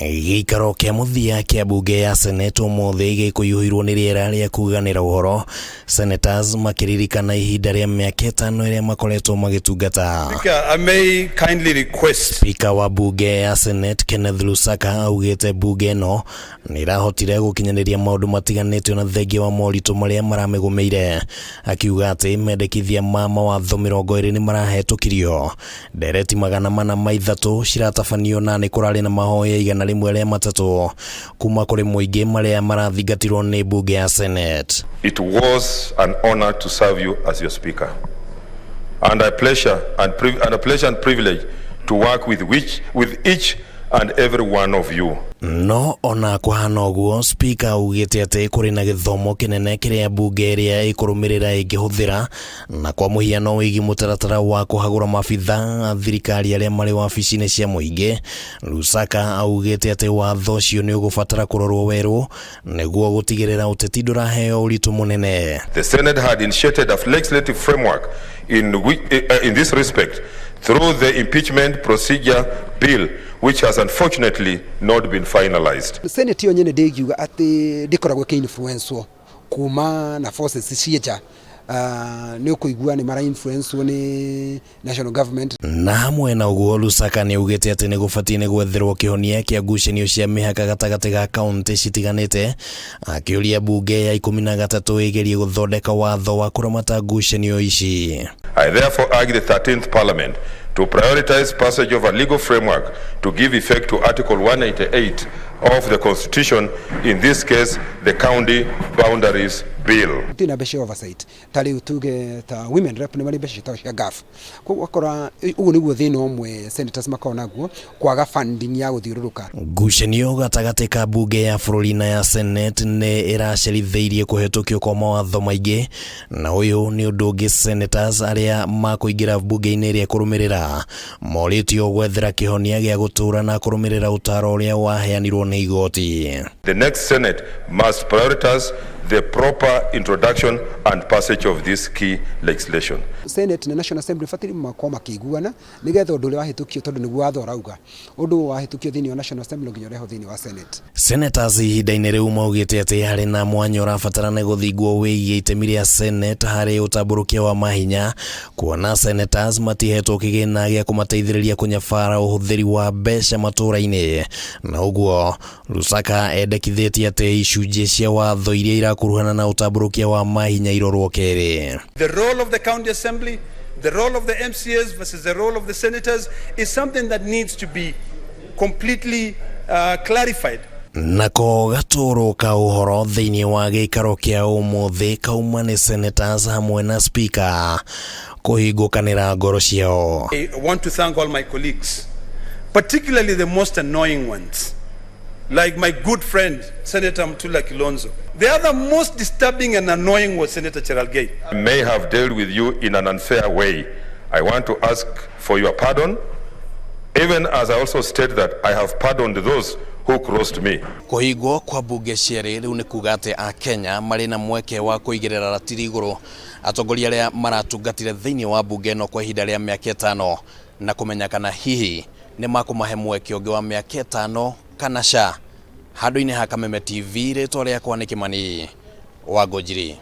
Gĩikaro kĩa mũthia kĩa mbunge ya Senate ũmũthĩ gĩkũiyũirwo nĩ rĩera rĩa kuganĩra ũhoro, senators makĩririkana ihinda rĩa mĩaka 5 ĩrĩa makoretwo magĩtungata. Speaker, I may kindly request. Speaker wa mbunge ya Senate Kenneth Lusaka augĩte mbunge ĩno nĩ ĩrahotire gũkinyanĩria maũndũ matiganĩte ona thengia wa moritũ marĩa maramĩgũmĩire, akiuga atĩ mendekithia ma mawatho 20 nĩ marahetũkirio. Ndereti 403 ciratabanio na nĩ kũrarĩ na mahoya 103 kuma kũrĩ mũingĩ marĩa marathingatirwo nĩ mbunge ya Senate. It was an honor to serve you as your speaker, and a pleasure and, and a pleasure and privilege to work with which with each and every one of you. No ona kũhana ũguo, speaker augĩte atĩ kũrĩ na gĩthomo kĩnene kĩrĩa mbunge ĩrĩa ĩkũrũmĩrĩra ĩngĩhũthĩra, na kwa mũhiano wĩgiĩ mũtaratara wa kũhagũra maabitha a thirikari arĩa marĩ wabici-inĩ cia mũingĩ. Lusaka augĩte atĩ watho ũcio nĩ ũgũbatara kũrorwo werũ nĩguo gũtigĩrĩra ũteti ndũraheo ũritũ mũnene. The Senate had initiated a legislative framework in this respect through the impeachment procedure bill, which has unfortunately not been finalized. Senate yo nyene ndĩngiuga atĩ ndĩkoragwo ĩkĩ-influencewo kuma na forces cia nja. Nĩ ũkũigua nĩ mara influencewo nĩ national government. Na hamwe na ũguo, Lusaka nĩ augĩte atĩ nĩ gũbatiĩ nĩ gwetherwo kĩhonia kĩa ngucanio cia mĩhaka gatagatĩ ga kaunti citiganĩte, akĩũria mbunge ya 13 ĩgerie gũthondeka watho wa kũramata ngucanio ici. I therefore urge the 13th Parliament to prioritize passage of a legal framework to give effect to Article 188 of the Constitution, in this case, the County Boundaries Bill. Gũtirĩ na mbeca oversight, ta rĩu tuge ta women rep nĩ marĩ mbeca ciĩtagwo cia GAF. Koguo ũgakora ũguo nĩguo thĩna ũmwe senators makoragwo naguo, kwaga funding ya gũthiũrũrũka. Ngucanio gatagatĩ ka mbunge ya bũrũri na ya Senate nĩ ĩracerithĩirie kũhetũkio kwa mawatho maingĩ, na ũyũ nĩ ũndũ ũngĩ senators arĩa makũingĩra mbunge-inĩ ĩrĩa ĩkũrũmĩrĩra morĩtio gwethera kĩhonia gĩa gũtũũra na kũrũmĩrĩra ũtaro ũrĩa waheanirwo nĩ igoti. The next Senate must prioritize the proper introduction and passage of this key legislation. Senate na National Assembly batiĩ makorwo makĩiguana nĩgetha ũndũ ũrĩa wahĩtũkio, tondũ nĩguo watho ũrauga, ũndũ wahĩtũkio thĩinĩ wa National Assembly no nginya ũrehwo thĩinĩ wa Senate. Senators ihinda-inĩ rĩu maugĩte atĩ harĩ na mwanya ũrabatara nĩ gũthingwo wĩgiĩ itemi rĩa Senate harĩ ũtambũrũkia wa mahinya, kuona senators matihetwo kĩgĩna gĩa kũmateithĩrĩria kũnyabara ũhũthĩri wa mbeca matũũra-inĩ, na ũguo Lusaka endekithĩtie atĩ icunjĩ cia watho iria irakuruhana na ũtambũrũkia wa mahinya irorwo kerĩ. The role of the county assembly, the role of the MCAs versus the role of the senators is something that needs to be completely clarified. Nako gatũrũ ka ũhoro thĩinĩ wa gĩikaro kĩa ũmũthĩ kauma nĩ senators hamwe na speaker kũhingũkanĩra ngoro ciao. I want to thank all my colleagues, particularly the most annoying ones, like my good friend, Senator Mutula Kilonzo. The other most disturbing and annoying was Senator Cherargei. I may have dealt with you in an unfair way. I want to ask for your pardon, even as I also state that I have pardoned those who crossed me. Kũhingwo kwa mbunge cierĩ rĩu nĩ kuga atĩ Akenya marĩ na mweke wa kũigĩrĩra ratiri igũrũ atongoria arĩa maratungatire thĩinĩ wa mbunge ĩno kwa ihinda rĩa mĩaka 5, na kũmenya kana hihi nĩ makũmahe mweke ũngĩ wa mĩaka 5 kana ca. Handũ-inĩ ha Kameme TV, rĩtwa rĩakwa nĩ Kĩmani wa Ngũnjiri.